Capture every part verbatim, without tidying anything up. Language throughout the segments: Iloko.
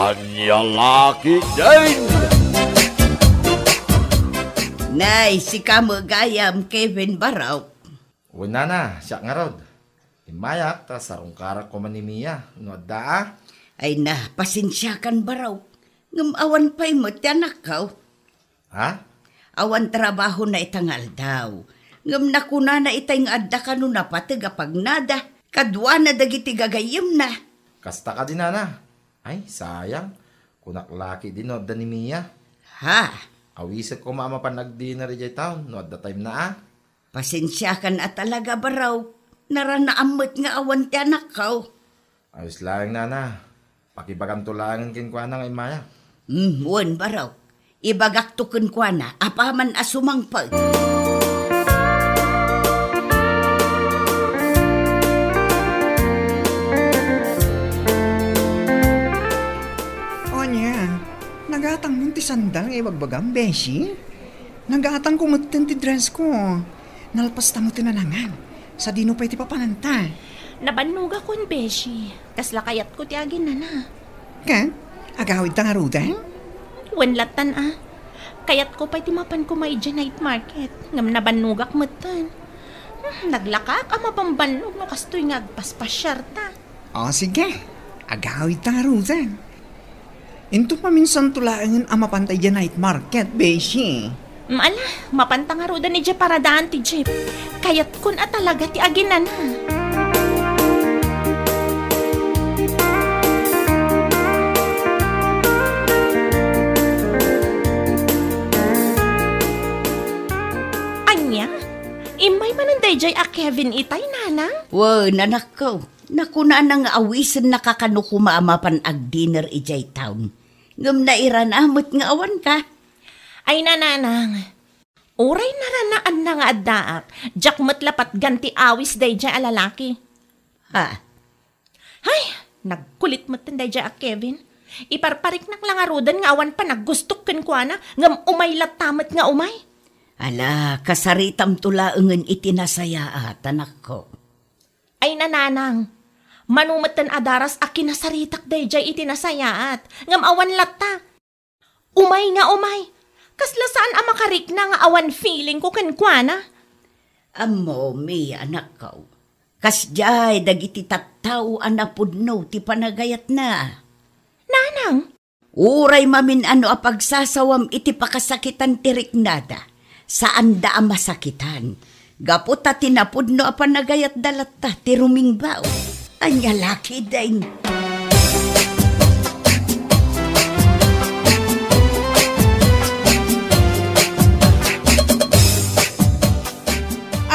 Ania la ketdin? Nay, sika met gayam, Kevin Barok. Wen, nana, siak ngarud. Immayak ta sarungkarak koma ni Mia no adda a. Ay na, pasensiakan, Barok. Ngem awan pay met ti anakko. Ha? Awan trabahona ita nga aldaw. Ngem nakunana itay nga adda kano napateg a pagnada kaduana dagiti gagayyemna. Kasta kadi, nana? Ay, sayang. Kunak la ketdi no adda ni Mia. Ha? Awisek koma a mapan agdinner idiay town no adda time na a. Pasensiakan a talaga, Barok. Naranaam met nga awan ti anakko. Ayos laeng, nana. Pakibaganto laengen kenkuana nga immayak. Hmm, wen, Barok. Ibagakto kenkuana apaman a sumangpet. Ania, nagatangmon ti sandal nga ibagbagam, Beshi? Nagatangko metten ti dress ko. Nalpasta metten a nangan. Sadino pay ti papananta? Nabannogakon, Beshi. Kasla kayatko ti aginana. Ket, agawidta ngaruden? Wen lattan a. Kayatko pay ti mapan koma idiay night market. Ngem nabannogak metten. Hmm, naglakaak a mabambannog no kastoy nga agpaspasiarta. O, sige. Agawidta ngaruden. Inton maminsanto laengen a mapanta idiay night market, Beshi. Mm, ala, mapanta ngaruden idiay paradaan ti jeep. Kayatkon a talaga ti aginana. Ania? Immay manen daydiay a Kevin itay, nanang? Wen, anakko. Nakunana nga awisennaka kano koma a mapan agdinner idiay town. Ngem nairana met nga awanka. Ay, nanang, uray naranaanna nga addaak, diak met la patgan ti awis daydiay a lalaki. Ha? Ay, nagkulit metten daydiay a Kevin. Iparpariknak la ngaruden nga awan panagustok kenkuana, ngem umay latta met nga umay. Ala, kasaritamto laengen iti nasayaat, anakko. Ay, nanang, mano metten a daras a kinasaritak daydiay iti nasayaat, ngem awan latta. Umay nga umay. Kasla saan a makarikna nga awan feeling ko kenkuana. Ammo, Mia, anakko. Kasdiay dagiti tattao a napudno ti panagayatna. Nanang? Uray mamin-ano a pagsasawam iti pakasakitan ti riknada, saanda a masakitan. Gapu ta ti napudno a panagayatda latta ti rumingbaw. Ania la ketdin?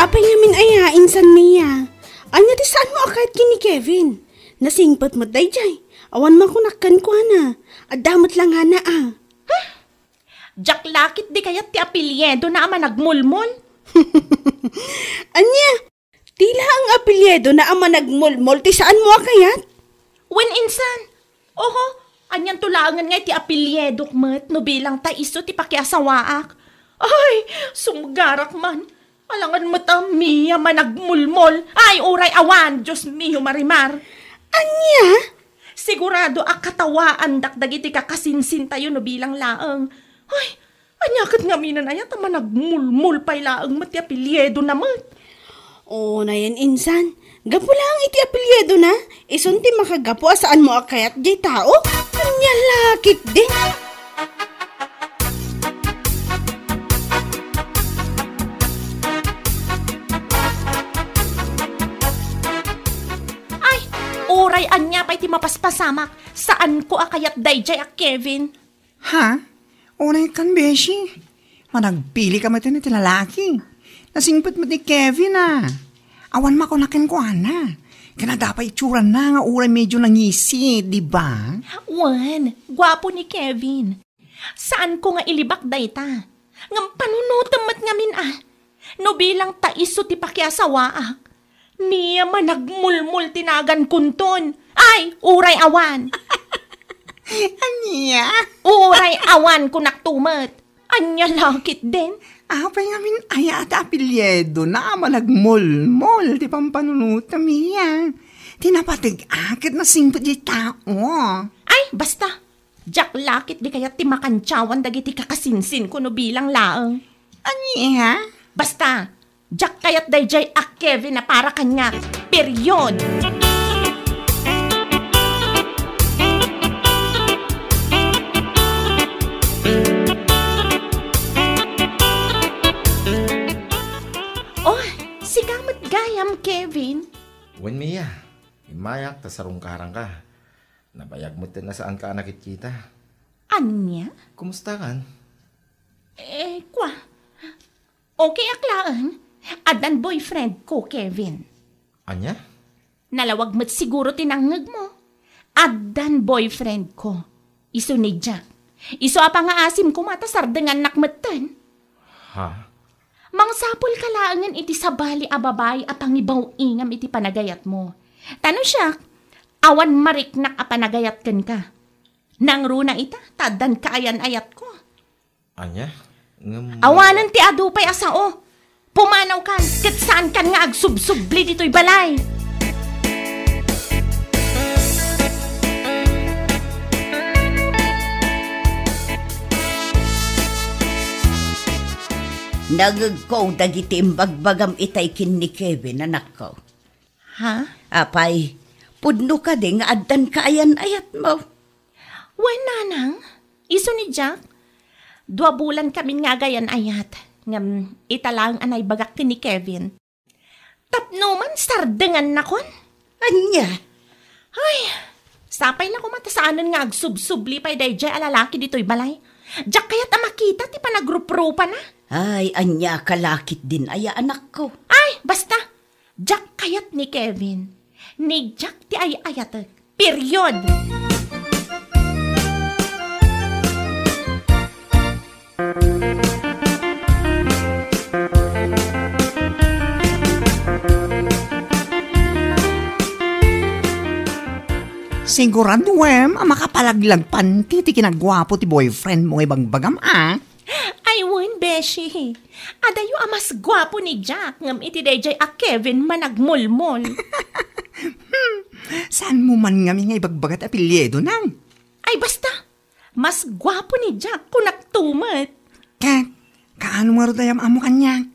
Apay ngamin aya, insan Mia? Ania ti saanmo a kayat ken ni Kevin? Nasingpet met daydiay. Awan makunak kenkuana. Adda met la ngana a. Diak la ketdi kayat ti apelyedona a Managmulmol. Ania? Ti laeng apelyedona a Managmulmol ti saanmo a kayat? Wen, insan. Oho, anianto laengen nga iti apelyedok met no bilang ta isu ti pakiasawaak? Ay, sumgarak man. Alangan met a Mia Managmulmol. Ay, uray awan, Dios mio, Marimar. Ania? Sigurado a katawaandak dagiti kakasinsintayo no bilang laeng. Ay, ania ket ngamin aya ta Managmulmol pay laeng met ti apelyedona met? Unayen, insan, gapu laeng iti apelyedona, isun ti makagapu a saanmo a kayat diay tao? Ania la ketdi? Ay, uray ania pay ti mapaspasamak, saanko a kayat daydiay a Kevin. Ha? Unay kan, beshi? Managpili ka met iti lalaki. Nasingpet met ni Kevin, a. Awan makuna kenkuana. Ken adda pay itsurana nga uray medyo nangisit, di ba? Wen, guapo ni Kevin. Saanko nga ilibak dayta. Ngem panunotem met ngamin, a. No bilang ta isu ti pakiasawaak, Mia Managmulmol ti nagankonton. Ay, uray awan. Ania? Uray awan, kunak to met. Ania la ketdin? Apay ngamin aya ti apelyedona a Managmulmol ti pampanunotem, Mia? Ti napateg-ak ket nasingpet ti tao. Ay, basta. Diak la ketdi kayat ti makantiawan dagiti kakasinsinko no bilang laeng. Ania? Basta, diak kayat daydiay a Kevin a para kaniak. Period! Oh, sika met gayam, Kevin. Wen, Mia, immayak ta sarungkarangka. Nabayag met a saanka a nakitkita. Ania? Kumustakan? Eh, kwa. Okay ak laeng. Addan boyfriendko, Kevin. Ania? Nalawag met siguro ti nangngegmo. Addan boyfriendko. Isu ni Jack. Isu a pangaasim koma ta sardengannak metten. Ha? Mangsapulka laengen iti sabali a babai a pangibaw-ingam iti panagayatmo. Ta no siak, awan mariknak a panagayat kenka. Nangruna ita, ta addanka ayan-ayatko. Ania? Ngem awanen ti adu pay a sao. Pumanawkan, ket saankan nga agsubsubli ditoy balay. Nangngegko dagiti imbagbagam itay ken ni Kevin, anakko. Ha? Apay, pudno kadi nga addanka ayan-ayatmo? Wen, nanang, isu ni Jack. Dua bulan kamin nga agayan-ayat, ngem ita laeng a naibagak ken ni Kevin. Tapno man sardengannakon. Ania? Ay, sapay la koma ta saanen nga agsubsubli pay daydiay a lalaki ditoy balay. Diak kayat a makita ti panagruprupana. Ay, ania ka la ketdin aya, anakko? Ay, basta. Diak kayat ni Kevin. Ni Jack ti ay-ayatek. Period! Siguraduem a makapalaglagpan ti, ti kinaguapo ti boyfriend mo nga ibagbagam, a? Ay, wen, beshi. Adayo a mas guapo ni Jack ngem iti daydiay a Kevin managmulmol. Hmm, saan mo man ngamin nga ibagbaga ti apelyido na? Ay, basta. Mas guapo ni Jack, kunakto met. Ket, kaano ngarud a yam-ammo kaniak?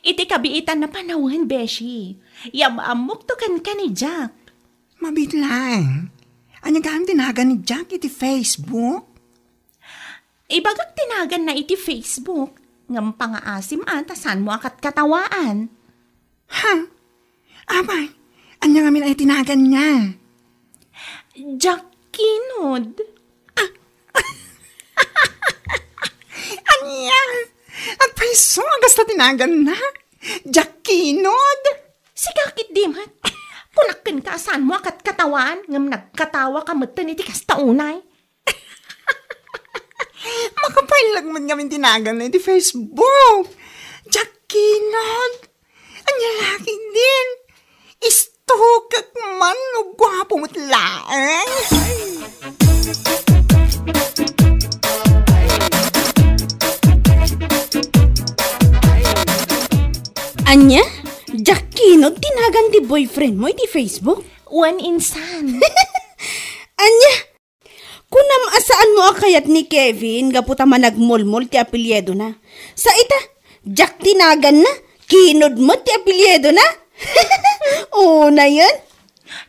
Iti kabiitan a panawen, beshi. Yam-ammokto kenka ni Jack. Mabiit laeng. Ania gayam ti nagan ni Jack iti Facebook? Ibagak ti naganna iti Facebook, ngem pangaasim a ta saanmo a katkatawaan. Ha? Apay, ania ngamin aya ti naganna? Jack Kinod. Ah. Ania? Agpayso a kasta ti naganna? Jack Kinod? Sika ketdi met. Kunak kenka a saanmo a katkatawaan, ngem nagkatawaka metten iti kasta unay. Makapailag met ngamin ti naganna iti Facebook. Jack Kinod. Ania la ketdin? Istukek man no guapo met laeng. Ania? Jack Kinod ti nagan ti boyfriend mo iti Facebook? Wen, insan. Ania? Kunam a saanmo a kayat ni Kevin gapu ta managmulmol ti apelyidona. Sa ita, Jack ti naganna, Kinod met ti apelyidona. Unayen?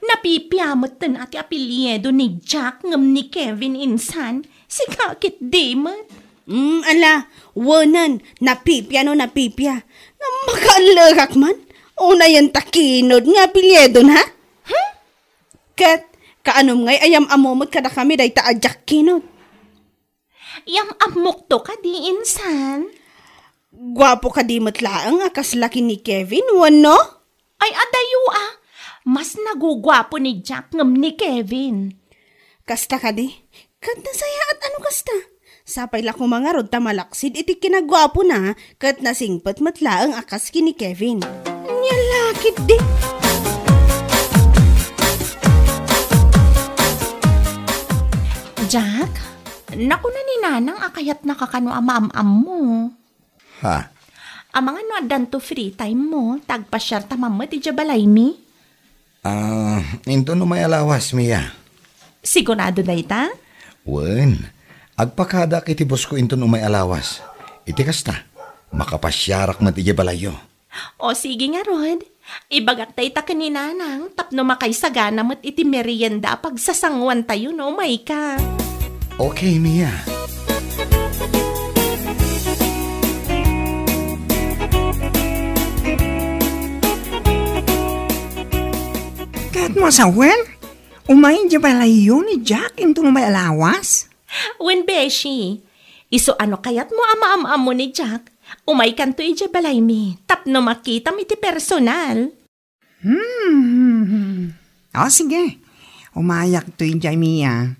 Napipia metten a ti apelyido ni Jack ngem ni Kevin insan, sika ketdi met. Mm, ala, wenen, napipia no napipia. Ngem makaallekak man, unayen ta Kinod nga apelyidona. Hmm? Ket, kaanom ngay a yam-ammo met kadakami dayta a Jack Kinod? Yam-ammokto kadi, insan? Guapo kadi met laeng a kasla ken ni Kevin, wenno? Ay, adayo a. Mas naguguapo ni Jack ngem ni Kevin. Kasta kadi? Ket nasayaat a no kasta. Sapay la koma ngarud ta malaksid iti kinaguapona ket nasingpet met laeng a kas ken ni Kevin. Ania la ketdi? Jack, nakuna ni Nanang a kayatnaka kano a maam-ammo. Ha? Amangan no addanto free time mo, ta agpasiarta man met idiay balaymi. Ah, intono may alawas, Mia? Sigurado dayta? Wen, agpakadak iti busko inton umay a lawas. Iti kasta, makapasiarak met idiay balayyo. O, sige ngarud. Ibagak dayta ken ni Nanang tapno makaisagana met iti merienda a pagsasanguantayo no umayka. Okay, Mia. Ket mo sawen, umay idiay balayyo ni Jack inton umay a lawas? Wen, beshi. Isu a no kayatmo a maam-ammo ni Jack, umaykanto idiay balaymi tapno makitam iti personal. Hmm. O, sige. Umayakto idiay, Mia.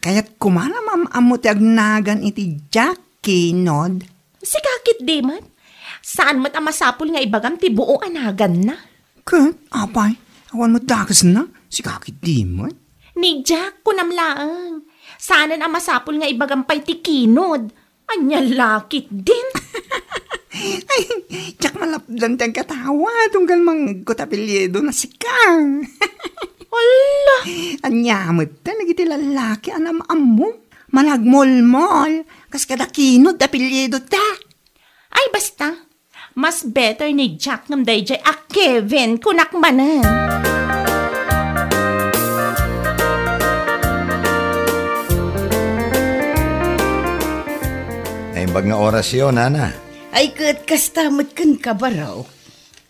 Kayat koma a maam-ammo ti agnagan iti Jack Kinod. Sika ketdi met. Saan met a masapul nga ibagam ti buo a naganna. Ket, apay, awan met dakesna. Sika ketdi met. Ni Jack, kunam laeng. Saanen a masapul nga ibagam pay ti Kinod. Ania la ketdin? Ay, diak malapdan ti agkatawa, tunggal mangngegko ti apelyido na sika. Ala! Ania met ta nagiti lallaki a nam-ammo? Managmolmol, kas kada Kinod ti apelyido ta. Ay, basta. Mas better ni Jack ngem daydiay a Kevin, kunak manen. Naimbag nga orasyo, Nana. Ay, ket kasta met kenka, Baro.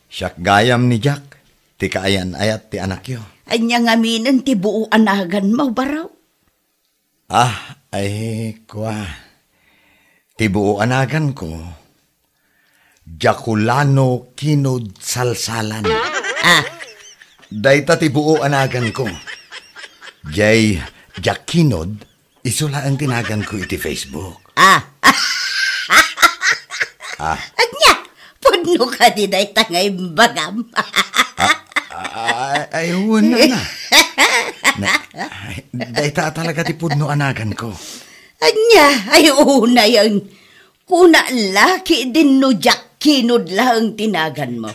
Siak gayam ni Jack, ti kaayan-ayat ti anakyo. Ania ngaminen ti buo a naganmo, Baro? Ah, ay, kua. Ti buo a naganko, Jakulano Kinod Salsalan. Ah. Dayta ti buo a naganko. Jay Jack Kinod, isu laeng ti naganko iti Facebook. Ah. Ah. Ania? Pudno kadi dayta nga imbagam? Ah, ah, ay, wen, Nana. Na, ay, dayta talaga ti pudno a naganko. Ania? Ay, unayen. Kuna la ketdin no Jack Kinod laeng ti naganmo.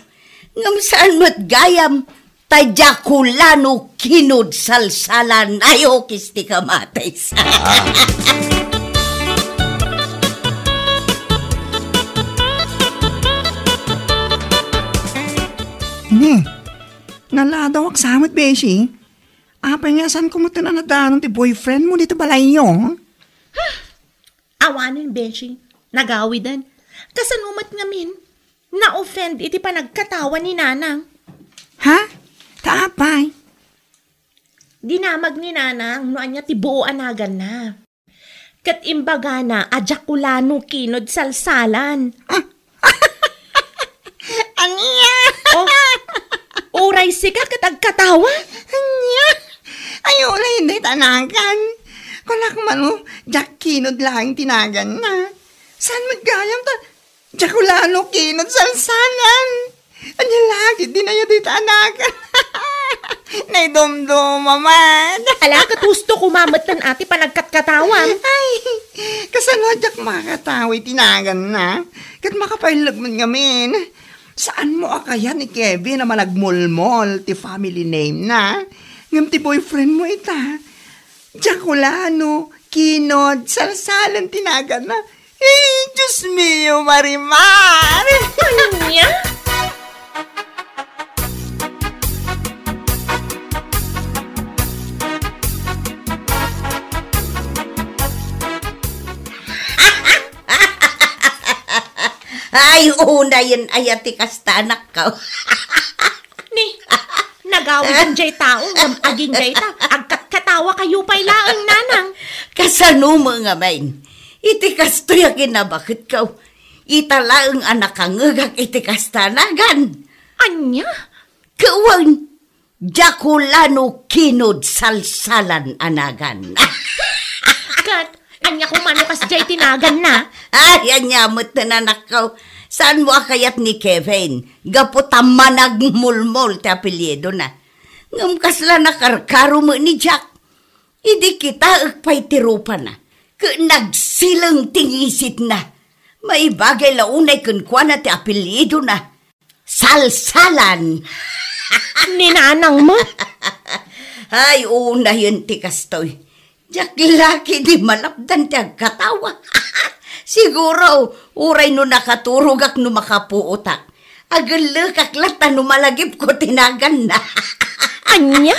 Ngem saan met gayam, ta Jakulano Kinod Salsalan, ay, ukis ti kamatis. Ah. Ni, naladawak sa met, beshi. Apay nga saan ko met a nadanon ti boyfriend mo dito balayyo? Awanen, beshi. Nagawiden. Kasano met ngamin? Na-offend iti panagkatawa ni Nanang. Ha? Ta apay? Dinamag ni Nanang no ania ti buo a naganna. Ket imbagana a Jakulano Kinod Salsalan. Ah. Ania? Oh, uray sika ket agkatawa? Ania? Ay, uray dayta a nagan. Kunak man, oh, Jack Kinod laeng ti naganna. Saan met gayam ta Jakulano Kinod Salsalan. Ania la ketdin aya dayta a nagan? Naidumduma man. Ala, ket husto koma met ti panagkatkatawa. Ay, kasano diak makakatawa iti naganna? Ket makapailleg met ngamin. Saanmo a kayat ni Kevin a managmolmol ti family name na? Ngem ti boyfriend mo ita, Jakulano Kinod Salsalan ti naganna. Eh, Diyos mio, Marimar! Ania? Ay, unayen aya ti kasta, anakko. Ni, nagawiden jay tao, ngem agingga ita, agkatkatawa kayo pay laeng, Nanang. Kasano met ngamin? Iti kastoy a kinabaketko, ita laeng a nakangngegak iti kasta a nagan. Ania? Ket wen, Jakulano Kinod Salsalan a nagan. Ket, ania koma no kasdiay ti naganna? Ay, ania met, anakko. Saanmo a kayat ni Kevin? Gapu ta managmolmol ti apelyidona. Ngem kasla nakarkaro met ni Jack. Idi kitaek pay ti rupana, ket nagsileng ti ngisitna. Maibagay la unay kenkuana ti apelyidona. Salsalan. Ni Nanang met. Ay, unayen ti kastoy. Diak la ketdi malapdan ti agkatawa. Siguro, uray no nakaturogak no makapuotak. Agellekak latta no malagipko ti naganna. Ania?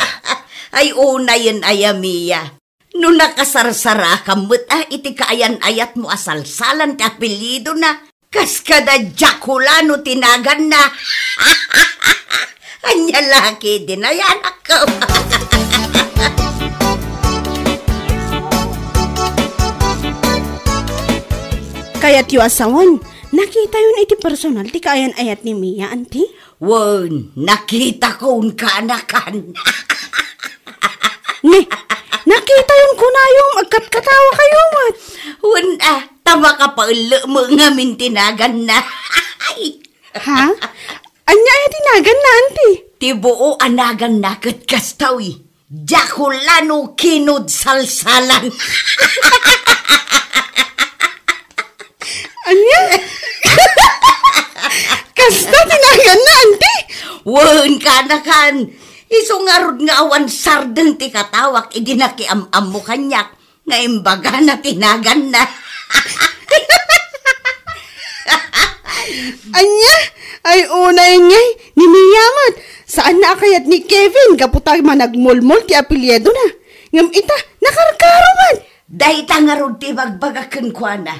Ay, unayen aya, Mia. No nakasarsarakam met a iti kaayan-ayatmo a salsalan ti apelyidona, kas kada Jakulano ti naganna. Ania la ketdi, anakko? Kayatyo a sawen, nakitayon iti personal ti kaayan-ayat ni Mia, anti? Wen, nakitakon, kanakan. Ne, nakitayon kunayom, agkatkatawakayo met. Wen, a, ta makapaellek met ngamin ti naganna. Ha? Ania aya ti naganna, anti? Ti buo a naganna ket kasta, wi. Jakulano kinod salsalan. Ania? Kasta ti naganna, anti? Wen, kanakan. Isu ngarud nga awan sardeng ti katawak idi nakiam-ammo kaniak nga imbagana ti naganna. Ania? Ay, unayen ngay, ni Mia met. Saanna a kayat ni Kevin gapu ta managmulmol ti apelyidona. Ngem ita, nakarkaro met. Dayta ngarud ti ibagbagak kenkuana.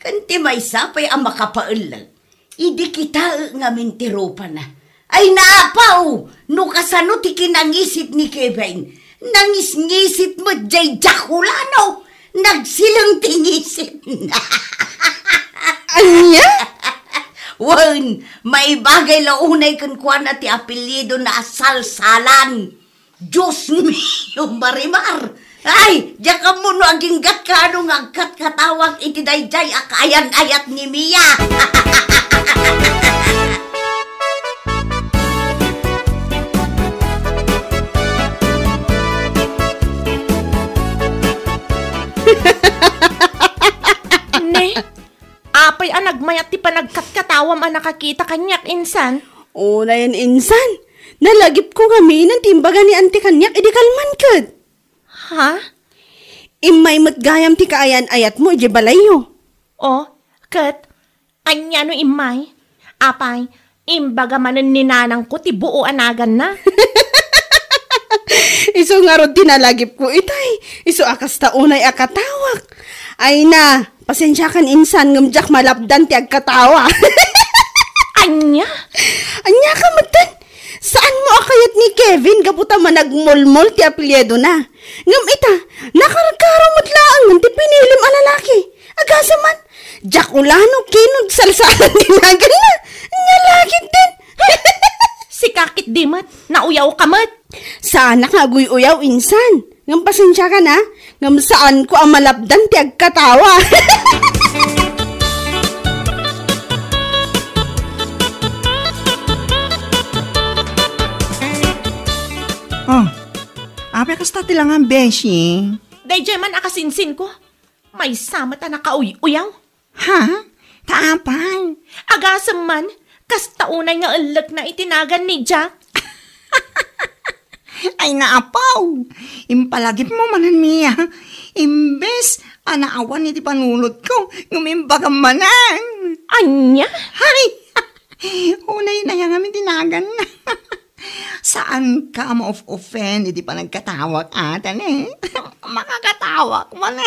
Ken ti maysa pay a makapaellek, idi kitaek ngamin ti rupana. Ay, naapaw! No kasano ti kinangisit ni Kevin, nangisngisit met jay Jakulano. Nagsileng ti ngisit. Ania? Wen, maibagay la unay kenkuana ti apelyidona a Salsalan. Dios mio, Marimar! Ay, diak ammo no aginggatka no nga agkatkatawak iti daydiay a kaayan-ayat ni Mia. Ne, apay a nagmayat ti panagkatkatawam a nakakita kaniak, insan? Unayen, insan. Nalagipko ngamin ti imbaga ni Auntie kaniak idi kalman ket. Ha? Immay met gayam ti kaayan-ayatmo idiay balayyo. O, ket ania no immay? Apay, imbaga manen ni nanangko ti buo a naganna. Isu ngarud ti nalagipko itay. Isu a kasta unay a katawak. Ay na, pasensiakan insan ngem diak malapdan ti agkatawa. Ania? Ania ka metten? Saanmo a kayat ni Kevin gapu ta managmulmol ti apelyidona. Ngem ita, nakarkaro met laeng ti pinilim a lalaki. Agasem man, Jakulano kinod Salsalan ti naganna. Ania la ketdin? Sika ketdi met, nauyaw ka met. Saanak nga aguy-uyaw, insan. Ngem pasensiakan, a. Ngem saanko a malapdan ti agkatawa. Oh, apay kasta ti langan, beshi? Daydiay man a kasinsinko. Maysa met a nakauy-uyaw. Ha? Ta apay? Agasem man, kasta unay nga ellekna iti nagan ni Jack. Ay, naapaw! Impalagipmo manen, Mia. Imbes a naawan iti panunotko, ngem imbagam manen. Ania? Hay! Unay na yan ngamin ti nagan. Saanka a ma-off-offend iti panagkatawak, atan, eh. Makakatawak man.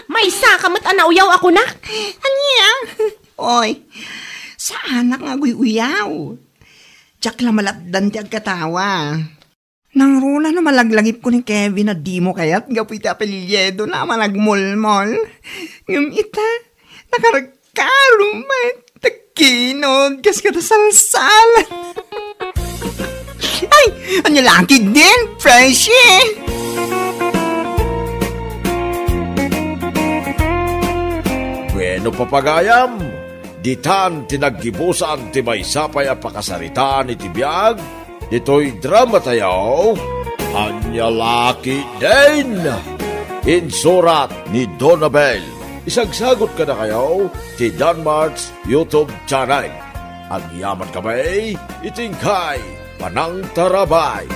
Maysa ka met a nauyaw a kunak. Ania? Oy, saanak nga aguy-uyaw. Diak la malapdan ti agkatawa. Nangruna no malaglagipko ni Kevin a dimo kayat gapu iti apelyidona a managmulmol. Ngem ita, nakarkaro met. Kinod, kas kada Salsalan. Ay, ania la ketdin, Frenchie? Bueno, papagayam, ditan ti naggibusan ti maysa pay a pakasaritaan iti biag ditoy dramatayo, Ania la ketdin? Insurat ni Donabel. Isagsagut kadakayo ti Danmart's YouTube channel. Agyamankami iti inkay panangtarabay.